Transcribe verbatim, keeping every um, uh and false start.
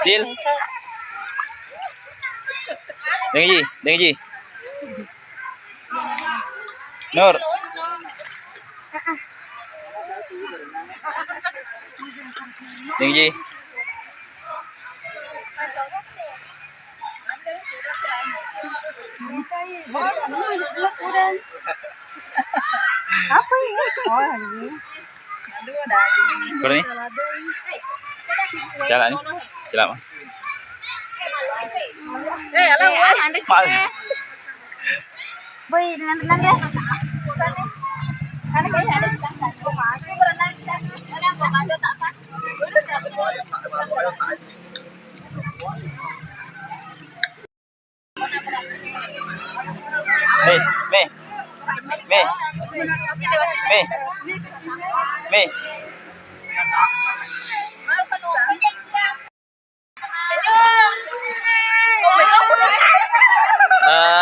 Dil. Deng ji, deng ji. Nur. Deng ji. Apa ini? Oh, ini. Kurang ni? Jalan ni? Selamat. Eh, halo, Boy. Mal. Boy, nang, nang ya. Mei, Mei. Mei. Mei. Mei. Eh,